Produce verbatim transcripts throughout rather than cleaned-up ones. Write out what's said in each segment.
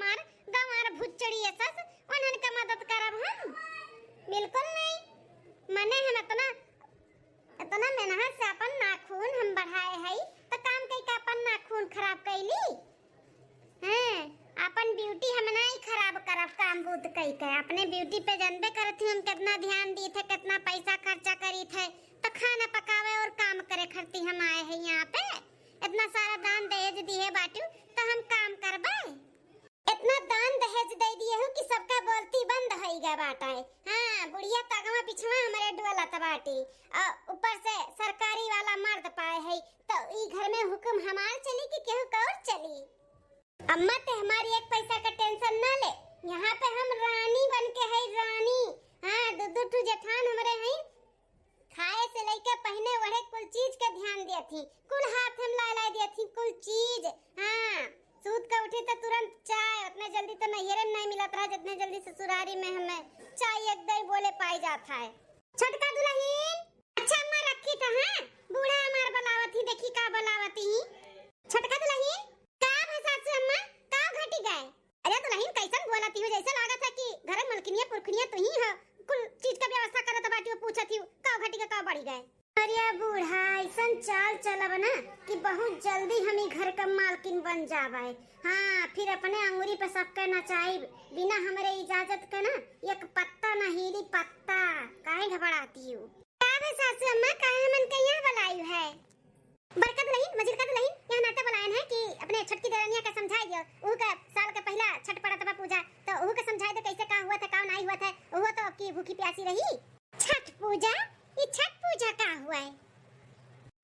हमार गंवार भुच्चड़ी है सस, उन्हन का मदद करब हम? बिल्कुल नहीं। मने हम इतना, इतना मेहनत से अपन नाखून हम बढ़ाए हई, त काम कई का अपन नाखून खराब कैली? हैं, अपन beauty हम नाई खराब करब काम बूत कई के। अपने beauty पे जानबे करत ही हम कितना ध्यान दीत है, कितना पैसा खर्चा करीत है, त खाना पकावे और काम करे खरती हम आए हैं यहाँ पे। इतना सारा दान दहेज दिहे बाटू, त हम काम करबे? इतना दान दहेज दे दिए हो कि सबका बोलती बंद होई गए बाटे। हाँ, बुढ़िया तगवा पिछवा हमरे डोलत बाटी, और ऊपर से सरकारी वाला मर्द पाए है, तो ई घर में हुक्म हमार चली कि केहू का और चली? अम्मा, ते हमारी एक पैसा का tension ना ले, यहाँ पे हम रानी बन के है, रानी। हाँ, दो दो ठू जेठान हमरे हैं, खाए से लेके पहिने ओढ़े कुल चीज के ध्यान देत ही, कुल हाथ हम ला ला देत ही, कुल चीज। हाँ, सूत के उठी त तुरंत चाय, उतने जल्दी तो नैहरे में नहीं मिलत रहा, जितने जल्दी ससुरारी में हमें चाय एक दई बोले पाई जात है। छोटका दुलहिन, अच्छा अम्मा रखी त, हाँ, बूढ़ा हमार बुलावत ही, देखी का बुलावत ही। छोटका दुलहिन, का भा सासू अम्मा, का घटी गए? अरे दुलहिन, कैसन बोलत ही हो, जैसे लागत है कि घर मलकिनिया पुरखनिया तू ही हो, कुल चीज का व्यवस्था करत बाटी हो, पूछत ही हो, का घटी गए, का बढ़ी गए? अरे बूढ़ा, ऐसन चाल चलब ना कि बहुत जल्दी हम ई घर का मालकिन बन जाबे। हाँ, फिर अपने अंगुरी पे सबके नचाइब, बिना हमरे इजाजत के ना एक पत्ता ना हिली, पत्ता। काहे घबराती हो? का बे सासू अम्मा, काहे हमन के यहाँ बुलायु है? बड़का दुलहिन, मझिलका दुलहिन, यहाँ नाते बुलायन है कि अपने छोटकी देवरनिया के समझाई दियो। उहू के साल के पहिला छठ पड़त बा पूजा, तो उहू के समझाई दे कैसे का हुआ था, का नाई हुआ था। उहू तो अब की भूखी प्यासी रही। छठ पूजा? ई छठ पूजा का हुआ है?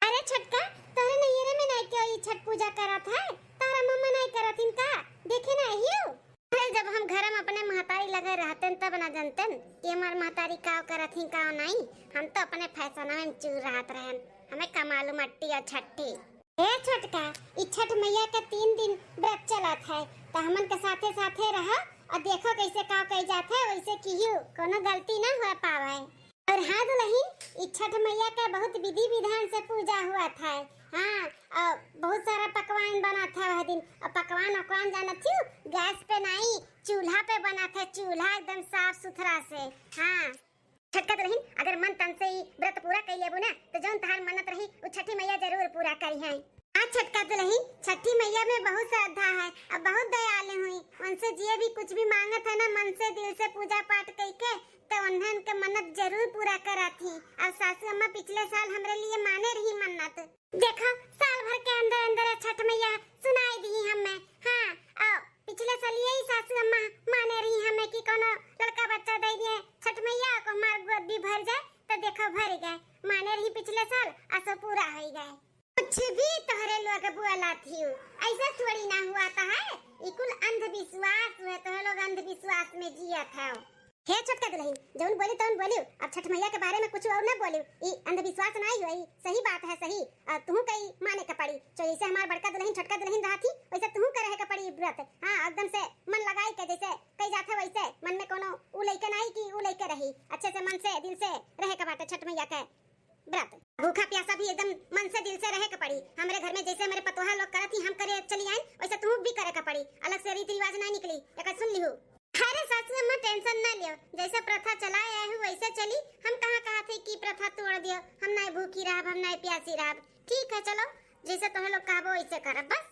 अरे छोटका, तोहरे नैहरे में नाई क्यों ई छठ पूजा करत है? तोहरा मम्मा नाई करत हिन का? देखे नाई हियो? अरे, जब हम घर में अपने महतारी लगे रहतेन, तब ना जनतेन कि हमार महतारी का करत ही, का नाई। हम तो अपने फैशन में चूर रहत रहन, हमें का मालूम अट्टी और छट्टी। ए छोटका, ई छठ मैया के तीन दिन व्रत चलत है, तो हमन के साथे साथे रहो और देखो कैसे का कई जात है, वैसे किहू कोनो गलती ना हो पावे। और हाँ दुलहिन, ई छठ मैया का बहुत विधि विधान से पूजा हुआ था। हाँ, और बहुत सारा पकवान बना था वह दिन। और पकवान वकवान जानत थी, गैस पे नाई, चूल्हा पे बना था, चूल्हा एकदम साफ सुथरा से। हाँ छोटका दुलहिन, अगर मन तन से ई व्रत पूरा कई लेबू ना, तो जौन तहार मन्नत रही, उ छठी मैया जरूर पूरा करी है। हाँ छोटका दुलहिन, छठी मैया में बहुत श्रद्धा है और बहुत दयालु हुई। उनसे जे भी कुछ भी मांगत है ना, मन से दिल से पूजा पाठ कई के, तो उन्हन के मन्नत जरूर पूरा करत ही। अब सासू अम्मा पिछले साल हमरे लिए माने रही मन्नत। देखो, साल भर के अंदर अंदर छठ मैया सुनाई दी हमें। हाँ, और पिछले साल यही सासू अम्मा माने रही हमें कि कोनो लड़का बच्चा दे दिए छठ मैया को, हमार गोद भी भर जाए। तो देखो, भर गए, माने रही पिछले साल, असो पूरा हो गए। कुछ भी तोहरे लोग बोलत हियो, ऐसा थोड़ी ना हुआ था है। ई कुल अंधविश्वास हुए, तोहरे लोग अंधविश्वास में जियत हो। हे छोटका दुलहिन, जौन बोली तौन बोलियो, अब छठ मैया के बारे में कुछ और ना बोलियो। ई अंधविश्वास ना ही होई, सही बात है, सही। और तुहू कई माने के पड़ी, तो जैसे हमार बड़का दुलहिन छोटका दुलहिन रहत ही, वैसे तुहू के रहे के पड़ी ई व्रत। हाँ, एकदम से मन लगाई के जैसे कई जात है वैसे, मन में कोनो ऊ लइके ना आई कि ऊ लइके रही, अच्छे से मन से दिल से रहे के बाटे छठ मैया के व्रत। भूखा प्यासा भी एकदम मन से दिल से रहे के पड़ी। हमरे घर में जैसे हमरे पतोहा लोग करत ही, हम करे चली आइन, वैसे तुहू भी करे के पड़ी। अलग से रीति रिवाज ना निकली, एक सुन लिहू। अरे सासू अम्मा, tension ना लियो, जैसे प्रथा चलाए आए हूँ वैसे चली। हम कहाँ कहा थे कि प्रथा तोड़ दियो, हम नाई भूखी रहब, हम नाई प्यासी रहब। ठीक है, चलो, जैसे तोहे लोग कहबो वैसे करब बस।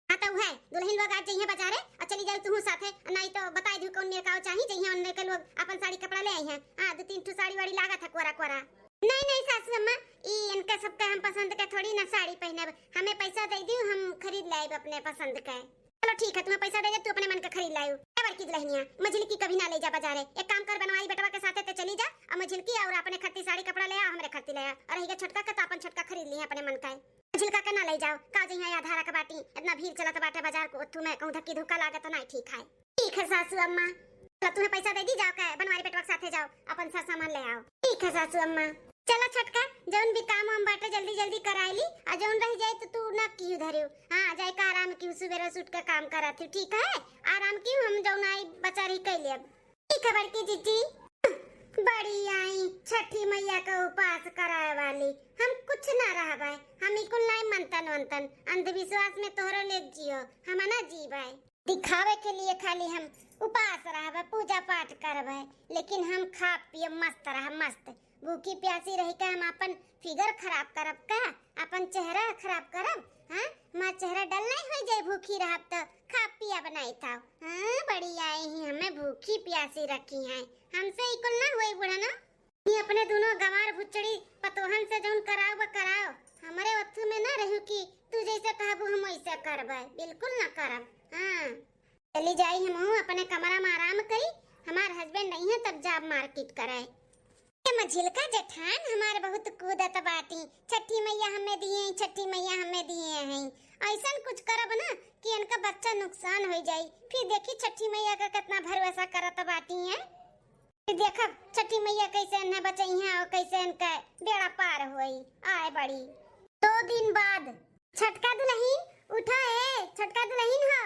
हाँ तो उहे दुलहिन लोग आज जइहे बाजारे और चली जाओ तुहू साथे, नाई तो बताई दू कौन मेरे का चाही, जइहे उनने के लोग अपन साड़ी कपड़ा ले आई हैं। हाँ, दो तीन ठू साड़ी वाड़ी लागत है कोरा कोरा। नहीं नहीं सासू अम्मा, ई इनका सबका हम पसंद के थोड़ी ना साड़ी पहनब, हमें पैसा दे दियो, हम खरीद लाइब अपने पसंद के। चलो ठीक है, तुम्हें पैसा दे दे, तू अपने मन के खरीद लायू। ए बड़की दुलहिनिया, मझिलकी कभी ना ले जा बाजारे। एक काम कर, बनवारी बेटवा के साथे ते चली जा, और मझिलकी और अपने खत्ती साड़ी कपड़ा ले आ, हमरे खत्ती ले आ, और रहिगे छोटका के तो अपन छोटका खरीद ली अपने मन का। मझिलका के ना ले जाओ, का जइहे आधा रात बाटी, इतना भीड़ चलत बाटे बाजार को, ओथू में कहूँ धक्की धुक्का लागे तो नहीं ठीक है। ठीक है सासू अम्मा, चलो तुम्हें पैसा दे दी, जाओ के बनवारी बेटवा के साथे जाओ, अपन सर सामान ले आओ। ठीक है सासू अम्मा। चला छोटका, जौन भी काम वाम बाटे जल्दी जल्दी कराई ली, आ जौन रह जाए तो तू ना किहू धरियो। हाँ, जाए का आराम किहू, सुबेरे से उठ के काम करत ही, ठीक है? आराम किहू, हम जौन आई बचा रही कई लेब। ठीक है बड़की जीजी। बड़ी आई छठी मैया का उपास कराए वाली, हम कुछ ना रहबे, हम ई कुल नाई मनतन वनतन, अंधविश्वास में तोहरो लेक जियो, हम ना जीबे। दिखावे के लिए खाली हम उपास रहबे, पूजा पाठ करबे, लेकिन हम खाब पियब मस्त रहब, मस्त। भूखी प्यासी रहि के हम आपन figure खराब करब का? आपन चेहरा खराब करब? हाँ, हमार चेहरा dull नहीं होइ जाई भूखी रहब त? खाब पियब नहीं त। हाँ, बड़ी आई ही हमें भूखी प्यासी रखी हैं, हमसे ई कुल ना होई बुढ़नो। ई अपने दुनो गंवार भुचड़ी पतोहन से जौन कराओ बा कराओ, हमरे ओथू में ना रहू कि तू जैसे कहबू हम वैसे करबे, बिल्कुल ना करब। हाँ, चली जाई हमहू अपने कमरा में आराम करी, हमार husband अइहें तब जाब market करे। ए मझिलका जेठान हमार बहुत कूदत बाटी, छठी मैया हमें दिए, छठी मैया हमें दिए हैं। ऐसन कुछ करब ना कि इनका बच्चा नुकसान होइ जाई, फिर देखी छठी मैया का कितना भरोसा करत बाटी हैं। फिर देखब छठी मैया कैसे इन्हें बचइहें और कैसे इनका बेड़ा पार होई। आए बड़ी। दो दिन बाद। छोटका दुलहिन, उठा ए, छोटका दुलहिन हो।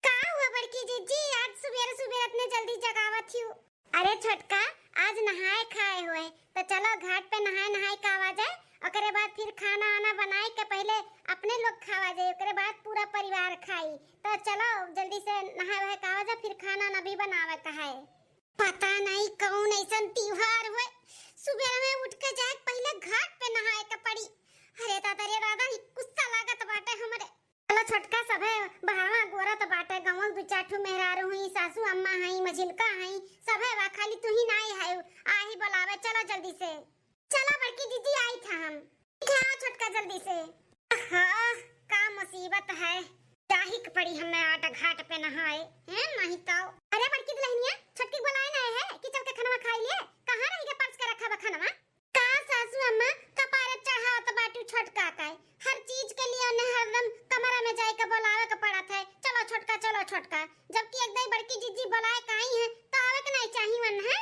का हुआ बड़की जिज्जी, आज सुबेरे सुबेरे इतने जल्दी जगावत हियो? अरे छोटका, आज नहाए खाए होए, तो चलो घाट पे नहाए नहाए का आवा जाए, ओकरे बाद फिर खाना वाना बनाए के पहले अपने लोग खावा जाए, ओकरे बाद पूरा परिवार खाई। तो चलो जल्दी से नहाए वहाए का आवा जाए, फिर खाना वाना भी बनावे का है। पता नहीं कौन ऐसन त्योहार होए, सुबेरे में उठ के जाए पहले घाट पे नहाए के पड़ी। अरे दादा रे दादा, ई गुस्सा लागत बाटे हमरे। चलो छोटका, सभे बहरवा गोरत बाटे, गाँव दू चार ठो मेहरारू हुई, सासू अम्मा हई, मझिलका हई, सभे बा, खाली तू ही नाई है, आही बोलावे, चलो जल्दी से। चलो बड़की दीदी, आई था हम। ठीक है, आओ छोटका जल्दी से। आहा, का मुसीबत है, जाही के पड़ी हमें आट घाट पे नहाए, हैं, नहीं तो। अरे बड़की दुलहिनिया, छोटकी बोलाए ना है कि चल के खनवा खाई लिए, कहाँ रही के परस के रखा बा खनवा? का सासू अम्मा कपारे चढ़ावत बाटू छोटका का? हर चीज के लिए उन्हें हरदम कमरा में जाए के बोलावे के पड़त है, "चलो छोटका, चलो छोटका।" जबकि एक दाई बड़की जिज्जी बोलाए के आई हैं, तो आवे के नहीं चाहिए वन है?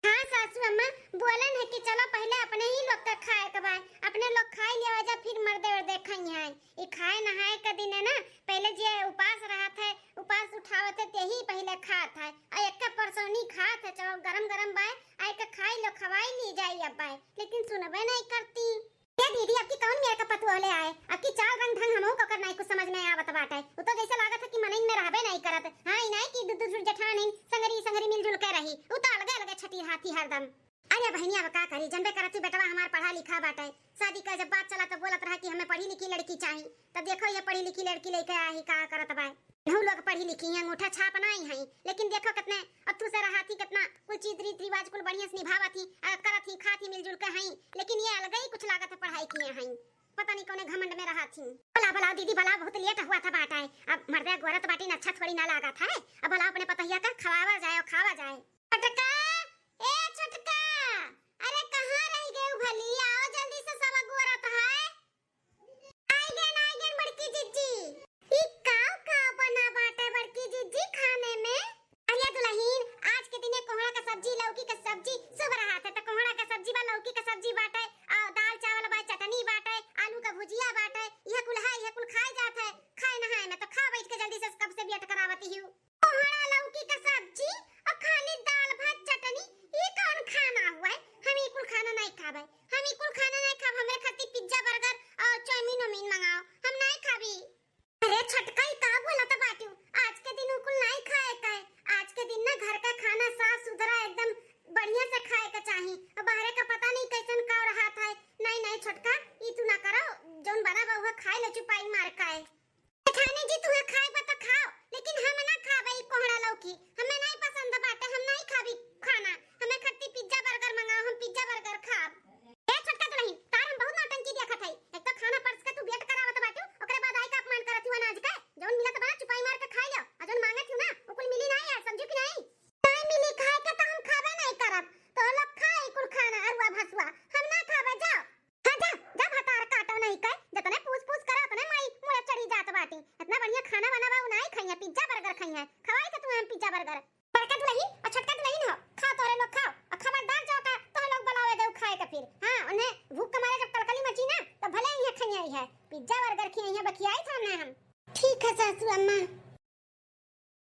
हाँ सासू अम्मा, बोलन है कि चलो पहले अपने ही लोग के खाए के बा, अपने लोग खाई लेवा जा, फिर मर्दे वर्दे खाई हैं। ई खाए नहाए के दिन है ना, पहले जे उपास रहत है, उपास उठावत है, तेही पहले खात है। आ एक परसौनी खात है, चलो गरम गरम बाय, आ एक खाई लो, खवाई ली जाई अब बाय, लेकिन सुनबे नहीं करती। ए दीदी, अब की कौन मेरे का पतुआ ले आए? अब की चाल रंग ढंग हमहू को कर नहीं कुछ समझ में आवत बाटे। उ तो जैसे लागत है कि मनई में रहबे नहीं करत। हाँ, ई नहीं कि दू दू ठो जेठान हईन, संगरी संगरी मिलजुल के रही। उ तो अलगे अलगे छठी हाथी हरदम। अरे बहिनी, अब का करी, जनबे करत तू बेटवा हमार पढ़ा लिखा बाटे। शादी का जब बात चला तो बोलत रहा कि हमें पढ़ी लिखी लड़की चाही। तब देखो ये पढ़ी लिखी लड़की लेके आई का करत बा। इनहू लोग पढ़ी लिखी हैं, अंगूठा छाप नाई हैं, लेकिन देखो कितने अथू से रहत ही, कितना कुल चीज रीत रिवाज कुल बढ़िया से निभावत ही, आ, करत ही, खात ही मिलजुल के हैं, लेकिन ये अलगे ही कुछ लागत है पढ़ाई किए हैं। पता नहीं कौने घमंड में रहत ही। भला भला दीदी भला, बहुत लेट हुआ था बाटा है। अब मर्दे गोरत बाटी न, अच्छा थोड़ी ना लागत है। अब भला अपने पतोहिया का खवावा जाए और खावा जाए। छोटका, ए छोटका, अरे कहाँ रह गए भली? आओ जल्दी से, सब गोरत है। आइगन, आइगन बड़की जिज्जी। ई काव काव बना बाटे बड़की जिज्जी खाने में? अरे दुलहिन, आज के दिने कोहड़ा का सब्जी, लौकी का सब्जी शुभ रहत है, तो कोहड़ा का सब्जी बा, लौकी का सब्जी बाटे, और दाल चावल बा, चटनी बाटे, आलू का भुजिया बाटे, यह कुल है, यह कुल खाए जात है। खाए नहाए में तो खा बैठ के जल्दी से, कब से वेट करावती हूँ। कोहड़ा लौकी का सब्जी और खाली दाल भात चटनी, ई कौन खाना हुआ है? हम ई कुल खाना नहीं खाबे, हम ई कुल खाना नहीं खाब। हमरे खातिर पिज्जा बर्गर और चाउमीन उमीन मंगाओ, हम नहीं खाबी। अरे छोटका, ई का बोलत बाटू? आज के दिन उ कुल नहीं खाए का है। आज के दिन ना घर का खाना साफ सुथरा एकदम बढ़िया से खाए का चाही। और बाहरे का पता नहीं कैसन का रहत है। नहीं नहीं छोटका, ई तू ना करो, जौन बना बा उहे खाए ले चुपाई मार का है। जेठानी जी, तुहे खाए बा त खाओ, लेकिन हम ना खाबे ई कोहड़ा लौकी, हमें नहीं पसंद बाटे, हम नहीं खाबी खाना। हमें खट्टी पिज्जा बर्गर मंगाओ, हम पिज्जा बर्गर खाब। ए छोटका दुलहिन, तार हम बहुत नौटंकी देखत हई। एक तो खाना परस के तू वेट करावत बाटू, ओकरे बाद आई का अपमान करत हू अनाज के। जौन मिलत बा ना चुपाई मार के खाई लो, आ जौन मांगत हू ना, उ कुल मिली नहीं यार, समझू कि नहीं? नहीं मिली खाए के तो हम खाबे नहीं करब, तो लोग खाए कुल खाना अरुआ भसुआ, हम ना खाबे, जाओ। हाँ जा, जा भतार काटो नहीं के, जतने पूछ पूछ करे उतने माई मुड़े चढ़ी जात बाटी। इतना बढ़िया खाना वाना बा, उ नाई खइया, पिज्जा बर्गर खइया। खवाई थे तुम्हें हम पिज्जा बर्गर। बड़का दुलहिन और छोटका दुलहिन हो, खाओ तोहरे लोग खाओ, और खबरदार जाओ का तोहरे लोग बुलावे देउ खाए के फिर। हाँ, उन्हें भूख के मारे जब कलकली मची ना, तब भले इहे खइया इहे पिज्जा बर्गर खियाई है, बखियाई था ना हम। ठीक है सासू अम्मा।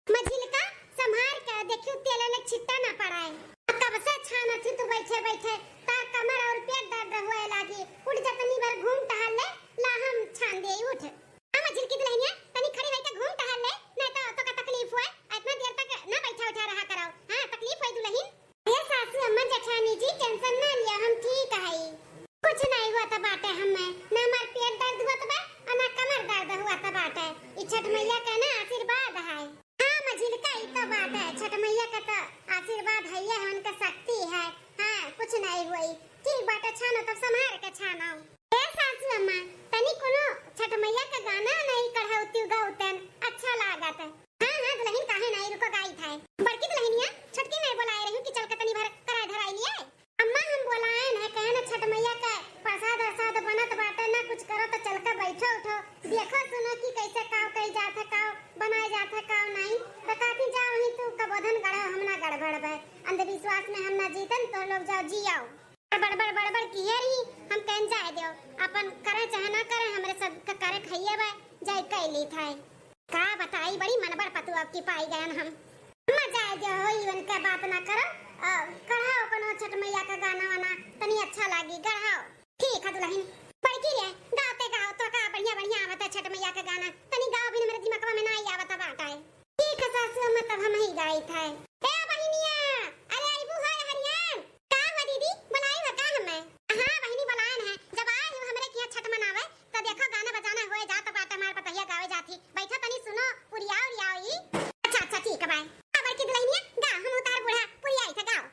मझिलका, संभार के देखियो, तेल में छिट्टा ना पड़ाए। कब से छानत ही तू बैठे बैठे, तार कमर और पेट दर्द होए लागी। उठ जा, तनी भर घूम टहल ले, ला हम छान दे, उठ। हाँ मझिलकी दुलहिनिया, तनी खड़ी होई के घूम टहल ले, नहीं तो तोका तकलीफ तो बात है, छठ मैया का तो आशीर्वाद है, ये उनका शक्ति है। हाँ, कुछ नहीं हुई। ठीक बाटे, छानो तब संभार के छानो। ए सासू अम्मा, तनी कोनो छठ मैया का गाना नहीं कढ़ौती गौतन, अच्छा लागत। हाँ, हाँ, दुल्हन काहे नहीं, रुको गाई था। बड़की दुल्हनिया, छोटकी नहीं बोलाए रही कि चल के तनी भर कराए धराई लिए। अम्मा हम बोलाए न, कहे न छठ मैया का प्रसाद अरसाद बनत बाटे ना, कुछ करो तो चल के बैठो उठो, देखो सुनो कि कैसे काव कई जात है, काव बनाए जात है, काव नहीं। तो कहती जाओ ही तू कबोधन गढ़ो, हम ना गड़बड़बे, अंधविश्वास में हम ना जीतन, तो लोग जाओ जी आओ। बड़बड़ बड़बड़ किए रही, हम कहन जाए दो, अपन करे चाहे ना करे, हमरे सब के करे खाइए बा, जाए कैली था। का बताई, बड़ी मनबड़ पतु अब की पाई गयन हम। अम्मा जाए दो हो, इवन के बात ना करो, अ, कढ़ाओ कोनो छठ मैया का गाना वाना, तनी अच्छा लागी, गढ़ाओ। ठीक है दुल्हन, बड़की रे, गाते गाओ तो का बढ़िया बढ़िया आवत है छठ मैया का गाना, तनी गाओ भी मेरे दिमागवा में ना आई आवत बाटा है। ठीक है सासू अम्मा, तब हम ही गाइत है। ए बहिनिया, अरे आइबू है हरियान? का हुआ दीदी, बुलाई हो का हमें? हाँ बहिनी, बुलायन है, जब आए हो हमरे किया छठ मनावे, तो देखो गाना बजाना होए जात बाटे, हमार पतहिया गावे जात ही, बैठो तनी सुनो, पुरियाओ उरियाओ ई। अच्छा अच्छा ठीक है, बाय। अब की दुल्हनिया गा, हम उतार बूढ़ा पुरियाई थे, गाओ।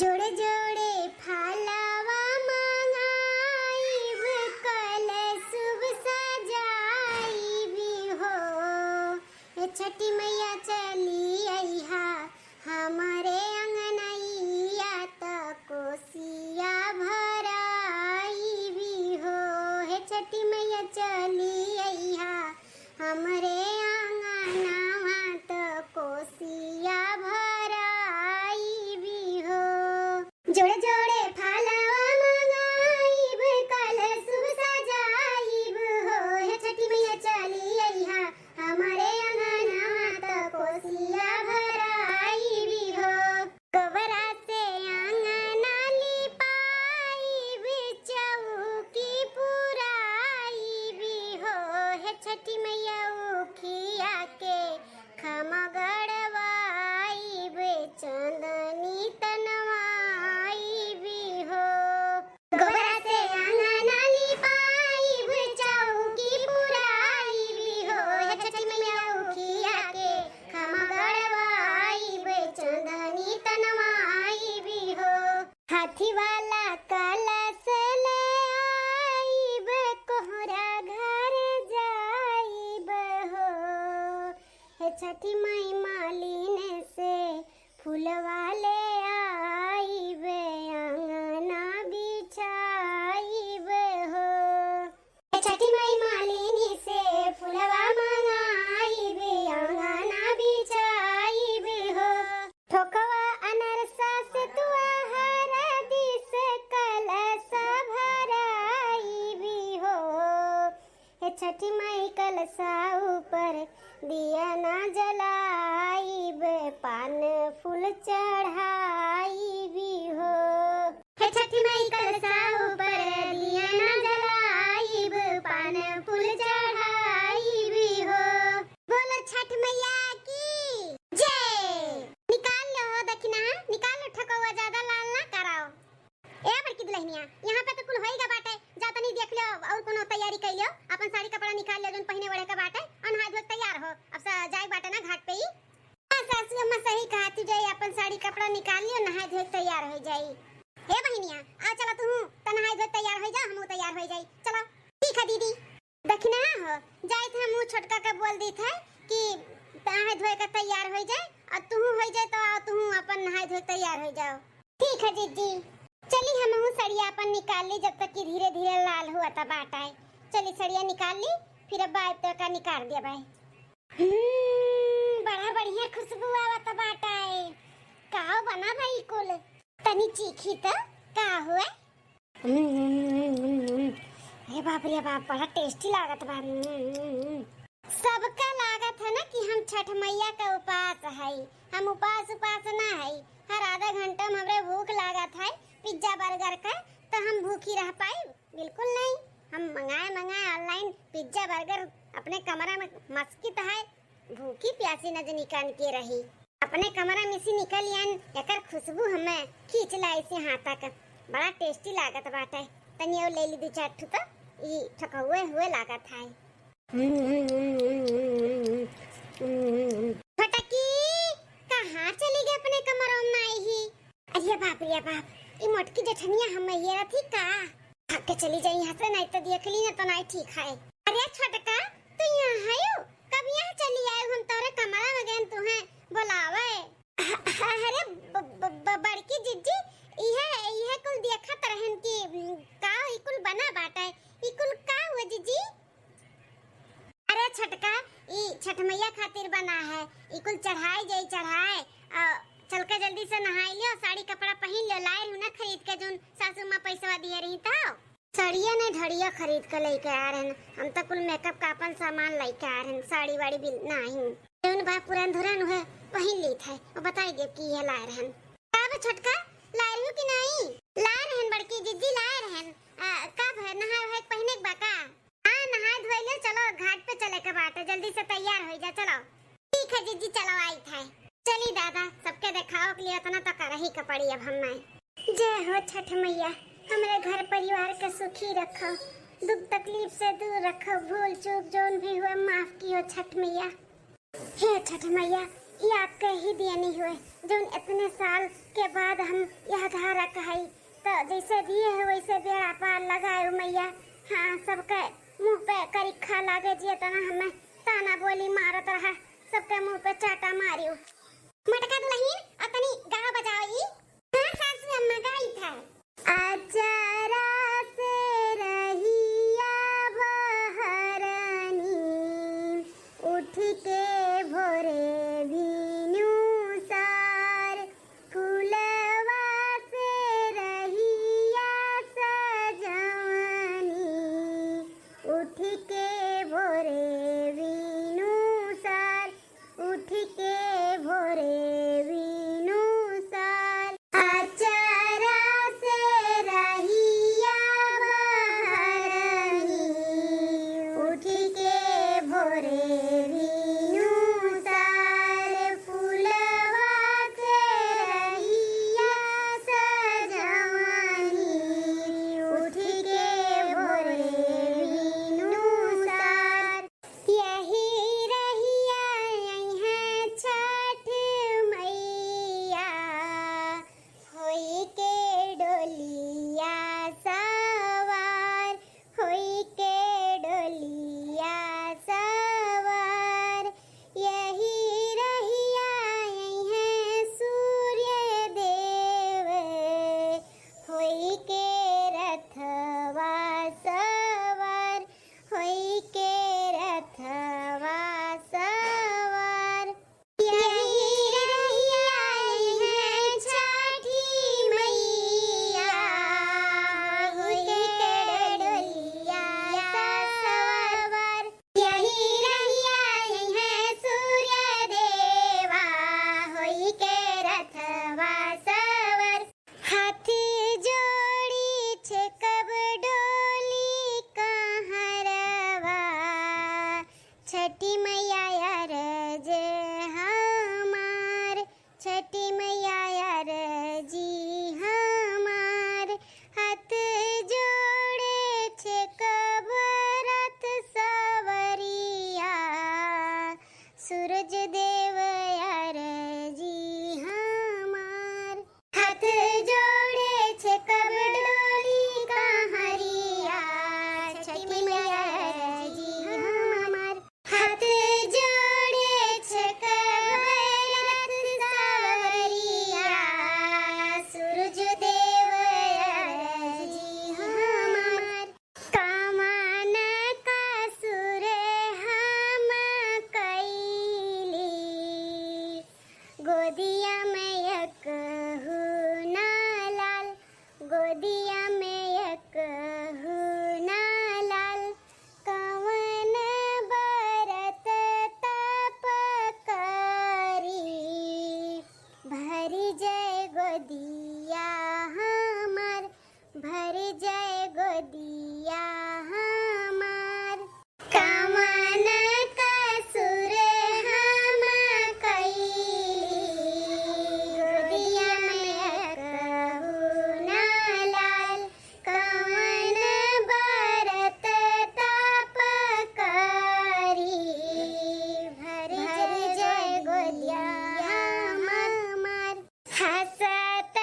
जोड़े जोड़े फलवा मंगाइब, कलशुभ सजाइब हो। हे छठी मैया चली अइहा हमरे अंगनैया, त कोसिया भराइब हो। हे छठी मैया चली अइहा हमरे आंगनवा, त कोसिया भराइबी हो। जोड़े जोड़े फलवा मंगाइब, कलशुभ सजाइब हो। हे छठी मैया चली अइहा हमरे आंगनवा, त कोसिया भराइबी हो। गोबरा से आंगना लिपाइब, चौकी पुराइब हो। हे छठी मैया उखिया के खमा गड़वाइब, चांदनी तनवाइब हो। गोबरा से आंगना लिपाइब, चौकी पुराइब हो। हे छठी मैया उखिया के खमा गड़वाइब, चांदनी तनवाइब हो। हाथी वाला कलश ले आइब, कोहरा घर जाइब हो। हे छठी माई मालिन से फूलवा ले आइब, आंगना बिछाइब हो। हे छठी माई मालिन से फूलवा मंगाइब, आंगना बिछाइब हो। ठोकवा अनरसा से तुआ हरदी से कलश भराइब हो। हे छठी माई कलशा ऊपर दिया ना जलाइब, पान फूल चढ़ाइब हो। हे छठी माई कलशा ऊपर दिया ना जलाइब, पान फूल चढ़ाइब हो। बोलो छठ मैया की जय। निकाल लो हो दखिना, निकाल लो ठकौआ, ज्यादा लाल ना कराओ। ए बड़की दुल्हनिया, यहाँ पे तो कुल होई गा बाटे, जा तनी देख लो और कोनो तैयारी कर लो, अपन साड़ी कपड़ा निकाल लो जोन पहिने ओढ़े का बाटे और नहाए धोए के तैयार हो। अब सा जाए बाटे ना घाट पे ही। हाँ सासू अम्मा सही कहा, तू जाई अपन साड़ी कपड़ा निकाल लियो, नहाए धोए के तैयार हो जाई। ए बहिनिया, आ चला तू, त नहाए धोए के तैयार हो जा, हम तैयार हो जाई, चला। ठीक है दीदी। दखिना हो, जाइत है मुँह छोटका के बोल दीत है कि नहाए धोए के तैयार हो जाए और तू हो जाए तो आओ, तू अपन नहाए धोए के तैयार हो जाओ। ठीक है जीजी, चली हमहू सड़िया अपन निकाल ली, जब तक कि धीरे धीरे लाल हुआ था बाटा है। चली सड़िया निकाल ली, फिर अब बाय तो का निकाल दिया बाय। हम्म, बड़ा बढ़िया खुशबू आवत बाटा है। काव बना भाई कुल? तनी चीखी तो का हुआ? हम्म, हम्म, हम्म, हम्म, हम्म। अरे बाप रे बाप, बड़ा टेस्टी लागत बा। हम्म, हम्म, हम्म। सबका लागत है ना कि हम छठ मैया का उपास है, हम उपास उपास ना है। हर आधा घंटा में हमरे भूख लागत है पिज्जा बर्गर का, तो हम भूखी रह पाई? बिल्कुल नहीं। हम मंगाए मंगाए ऑनलाइन पिज्जा बर्गर अपने कमरा में मस्कित है, भूखी प्यासी न जनी कान के रही। अपने कमरा में से निकल आन, एकर खुशबू हमें खींच ला ऐसे हाथ तक। बड़ा टेस्टी लागत बाटे। तनी और ले ली दू चार ठो तो ई ठकौए हुए लागत है। छोटकी, बाप रे बाप, ई मोटकी जेठनिया हम हेरत ही का? भाग के चली जाई यहाँ से, नहीं तो देख ली ना तो नहीं ठीक है। अरे छोटका, तू यहाँ आयो? कब यहाँ चली आयो? हम तोरे कमरा में गए तुहे बोलावे। अरे ब-, ब-, ब-, बड़की जिज्जी, इहे, इहे कुल देखत रहन कि, उम, का ई कुल बना बाटे, ई कुल का हुआ जिज्जी? अरे छोटका, ई छठ मैया खातिर बना है, ई कुल चढ़ाई जाई चढ़ाए। आ, चल के जल्दी से नहाई लियो, साड़ी कपड़ा पहिन लियो, लाए रहू ना खरीद के जौन सासू माँ पैसवा दिए रही तो। साड़िया नहीं ढड़िया खरीद के लेके आ रहन, हम तो कुल मेकअप का अपन सामान लेके आ रहन, साड़ी वाड़ी भी नहीं। जौन बा पुरान धुरान उहे पहिन लीत है, वो बताई देब कि ये लाए रहन। का बा छोटका, लाए रहू कि नहीं? लाए रहन बड़की जिज्जी, लाए रहन। आ, का भय नहाए वहाए के पहिने के बा का? हाँ, नहाए धोए ले, चलो घाट पे चले के बाटे, जल्दी से तैयार हो जा, चलो। ठीक है जिज्जी, चलो आई थे। चली दादा, सबके देखाओ के लिए इतना तो कर ही के पड़ी अब हमें। जय हो छठ मैया, हमरे घर परिवार के सुखी रखो, दुख तकलीफ से दूर रखो, भूल चूक जौन भी हुए माफ कियो छठ मैया। हे छठ मैया, ई आपके ही देनी हुए, जौन इतने साल के बाद हम यह धारा कहाई, तो जैसे दिए है वैसे बेड़ा पार लगाए हो मैया। हाँ, सबके मुंह पे करिखा लागे जिए तना हमें ताना बोली मारत रहा, सबके मुंह पे चाटा मारियो। मटका दुलहिन, अतनी गाँव बजाओ ई। हाँ सासू अम्मा, गाई था। अचरा से रहिया बहरनी, उठ के भोरे भीनु सार, फुलवा से रहिया सजवनी, उठ के भोरे भीनु सार, उठ के भोरे भीनु सार। अचरा से रहिया बहरनी, उठ के भोरे भीनु सार, फुलवा से रहिया सजवनी, उठ के भोरे भीनु सार। यही रहिया अइहें छठ मैया, होई के डोलिया सवार, होई के डोलिया सवार। यही रहिया अइहें सूर्य देव, होई के रथवा सवार, होई के रथवा सवार। यही रहिया अइहें छठी मैया, होई के डोलिया सवार। यही रहिया अइहें सूर्य देवा, होई के रथवा सवार। हाथ जोड़ी छेकब डोली कहरवा, छठी मैया अरज हमार, छठी मैया अरजी हमार। हाथ जोड़े छेकब रथ सवरिया, सूरज देव अरजी हमार। हाथ जोड़े छेकब डोली कहरिया, छठी मैया अरजी हमार। हाथ जोड़े छेकब रथ सवरिया, सूरज देव अरजी हमार। कवन कसूर हम कइली, गोदिया में एकहू ना लाल, गोदिया में एकहू ना लाल। कवन बरत तप करी, भरि जाए गोदिया हमार, भरि जाए गोदिया हमार। कवन कसूर हम कइली, गोदिया में एकहू ना लाल। कवन बरत तप करी, भरि जाए गोदिया हमार। हँसत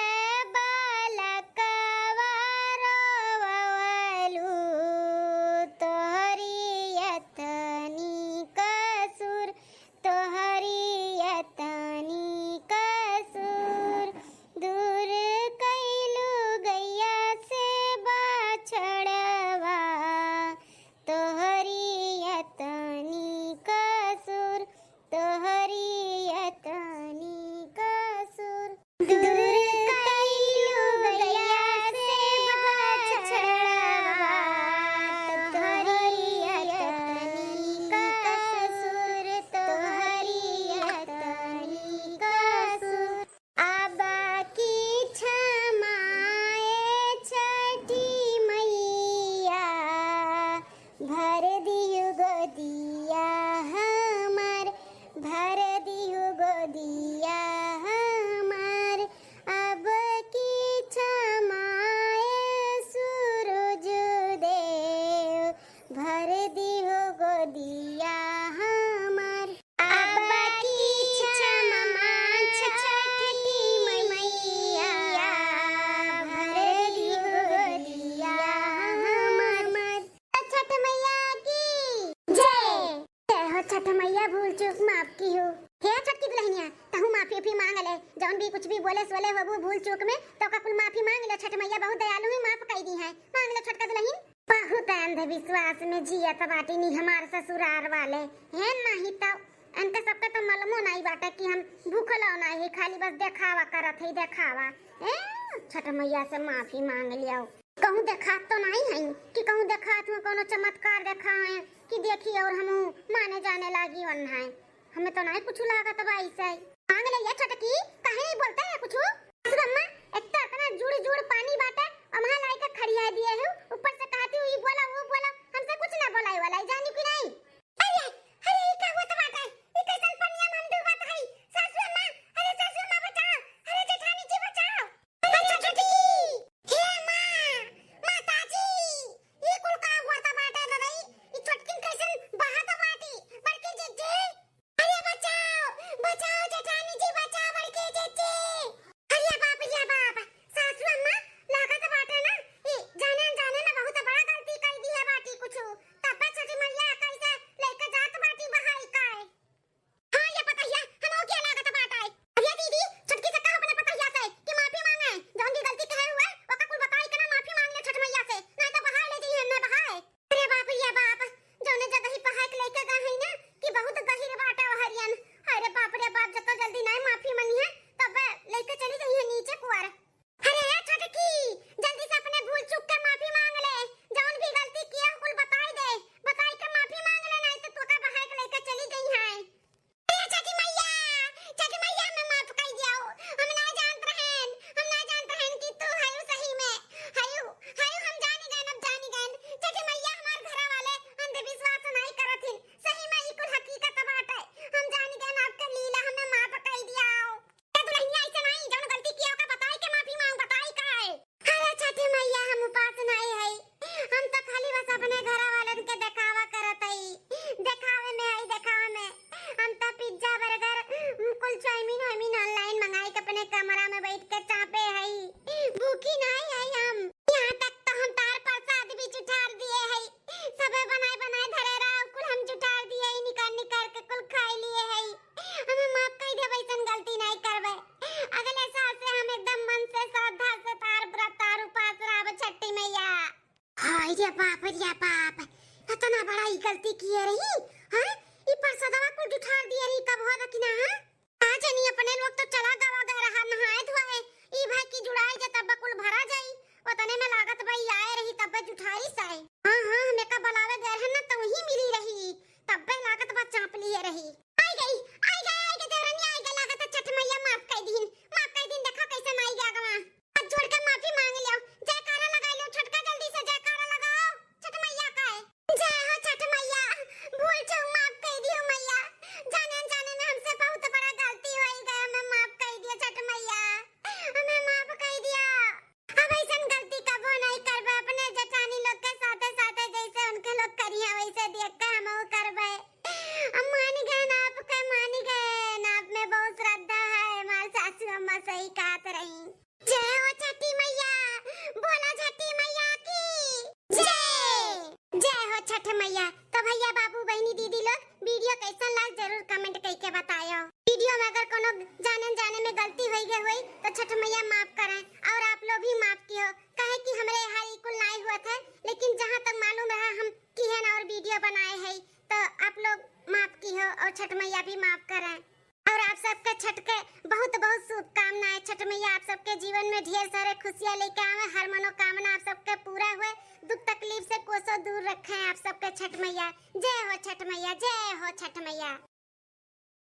दूर कइलू गैया से बछड़वा, तोहरी अतनी कसुर, तोहरी अतनी कसुर। अब की क्षमा ए छठी मैया, भर दिहु गोदिया हमार, भर दिहु गोदिया हमार। अब की क्षमा ए सूरज देव, भर दिहु गोदिया हमार। अब की क्षमा छठी मैया, भर दिहु गोदिया हमार। छठ मैया की जय। जय हो छठ मैया, भूल चूक माफ किहु। हे छोटकी दुलहिनिया, तहूँ माफी उफी माँग ले, जौन भी कुछ भी बोले सोले होबू भूल चूक में, तो ओका कुल माफी माँग ले। छठ मैया बहुत दयालु ही, माफ कइ दिहैं। माँग ले छोटका दुलहिन। बहुत अंधविश्वास में जियत बाटी नी हमार ससुरार वाले, हैं? नहीं तो इनके सबके तो मालूमो नहीं बाटे कि हम भूखलो नहीं है, खाली बस देखावा करत है, देखावा। ए, छठ मैया से माफी माँग लियो। कहूँ देखात तो नहीं है कि कहूँ देखात हुआ, कौनो चमत्कार देखाए कि देखी और हमहू माने जाने लागी वन है। हमें तो नहीं कुछ लागत बा ऐसे। माँग ले ये छोटकी, काहे नहीं बोलते है कुछ? सासू अम्मा, एक तो इतना जुड़ जुड़ पानी बाटे, अम्हा लाई के खड़िया दिए हो, ऊपर से कहती हुई बोला, वो बोला, हमसे कुछ ना बोलाई वाला, जानी कि नहीं? अरे, अरे, ई का होत बाटे? ई कैसन पनिया में हम डूबत हई? सासू अम्मा, अरे सासू अम्मा बचाओ, अरे जेठानी जी बचाओ। अरे छोटकी, हे माँ, माता जी, ई कुल का होत बाटे रे? ई छोटकिन कैसन बहात बाटी? बड़की जीजी, अरे बचाओ, बचाओ जेठानी जी, बचाओ बड़की जीजी। अरे बाप रे बाप, सासू अम्मा, लागत बाटे ना, ई जाने अनजाने में बहुत बड़ा गलती कइ दिहे बाटी कुछ। तब्बे छठी मैया कैसे लेके जात बाटी बहाई के। हाँ ये पतहिया, हमहू के लागत बाटे। अरे दीदी, छोटकी से कहो अपने पतहिया से कि माफी माँगे, जौन भी गलती कहे हुए, ओका कुल बताई के ना माफी माँग ले छठ मैया से, नहीं तो बहाई ले जइहैं, ना बहाए। अरे बाप रे बाप, जौने जगही पहाड़ के लेके गए हैं ना कि बहुत गहिर बाटे ओहरियन। अरे बाप रे बाप, जतो जल्दी नाय माफी माँगी है, तब लेके चली गई है नीचे कुआर। अरे ए छोटकी, जल्दी से अपने भूल चूक के माफी माँग ले, जौन भी गलती किया हो कुल बताई दे, बताई के माफी माँग ले, नहीं तो तोका बहाई के लेके चली गई है। ए छठी मैया, छठी मैया, हमें माफ कर दियो। हम ना जानत रहन, हम ना जानत रहन कि तू हयू सही में। हयू, हयू हम जानी गए, अब जानी गए। छठी मैया, हमार घरा वाले अंधविश्वास नहीं करत हिन। सही में ई कुल हकीकत बाटे। हम जानी गए आपके लीला, हमें माफ कर दियो। ए दुलहिनिया, ऐसे नहीं, जौन गलती किया ओका बताई के माफी माँग, बताई का है? अरे छठी मैया, हम उपास नहीं हई, हम तो खाली बस अपने घर वालन के देखावा करत हई, देखावे में हई, देखावे में। हम तो पिज्जा, बर्गर, कुल चाउमीन वाउमीन online मंगाई के अपने कमरा में बैठ के चापे हई, भूखी नहीं हई हम। यहाँ तक तो हम तार प्रसाद भी जुठार दिए हई, सबे बनाए बनाए धरे रहा, कुल हम जुठार दिए हई, निकाल निकाल के कुल खाई लिए हई। हमें माफ कर दे, वैसन गलती नहीं करबे। अगले साल से हम एकदम मन से, श्रद्धा से तार व्रत, तार उपास रहब छठी मैया। हाय रे बाप रे बाप, इतना बड़ा ई गलती किए रही, हैं? ई परसदवा कुल जुठार दिए रही, कब हो रखी ना, हाँ? आ जनी अपने लोग तो चला गवा गए रहा नहाए धोए, ई भाई की जुड़ाई जे तब कुल भरा जाई, ओतने में लागत बा ई आए रही तब जुठारी साए। हाँ, हाँ, हमें का बुलावे गए रहन ना तो वही मिली रही, तब्बे लागत बा चाँप लिए रही। आई गई, आई गई, आई गई देवरनिया, आई गई, लागत है छठ मैया माफ कर दीन, माफ कर दीन, देखो कैसे आई गया गवा। हाथ जोड़ के माफी माँग लियो, जयकारा लगा लो, छठका जल्दी से जयकारा लगाओ, छठ मैया का है। जय हो छठ मैया, भूल चूक माफ कर दियो मैया, जाने अनजाने में हमसे बहुत बड़ा गलती हो गया, हमें माफ कर दियो छठ मैया, हमें माफ कर दियो। अब ऐसन गलती कबो नहीं करबे, अपने जेठानी लोग के साथे साथे जैसे उनके लोग करिए वैसे देख के हमहू करबे। हम मान गए ना आपके, मान गए ना, आप में बहुत श्रद्धा है, हमार सासू अम्मा सही कहत रही। जय हो छठी मैया, बोलो छठी मैया की जय। जय हो छठ मैया। तो भैया बाबू बहनी दीदी लोग, video कैसन लाग जरूर comment करके बतायो। Video में अगर कोनो जाने जाने में गलती होई गए होई तो छठ मैया माफ करें और आप लोग भी माफ कियो, काहे कि हमरे यहाँ ई कुल नाई हुआ था, लेकिन जहाँ तक मालूम रहा हम किहन और video बनाए है, तो आप लोग माफ कियो और छठ मैया भी माफ करें। और आप सबके छठ के बहुत बहुत शुभकामनाएं। छठ मैया आप सबके जीवन में ढेर सारे खुशियाँ लेके आवे, हर मनोकामना आप सबके पूरा हुए, दुख तकलीफ से कोसों दूर रखे आप सबके छठ मैया। जय हो छठ मैया, जय हो छठ मैया।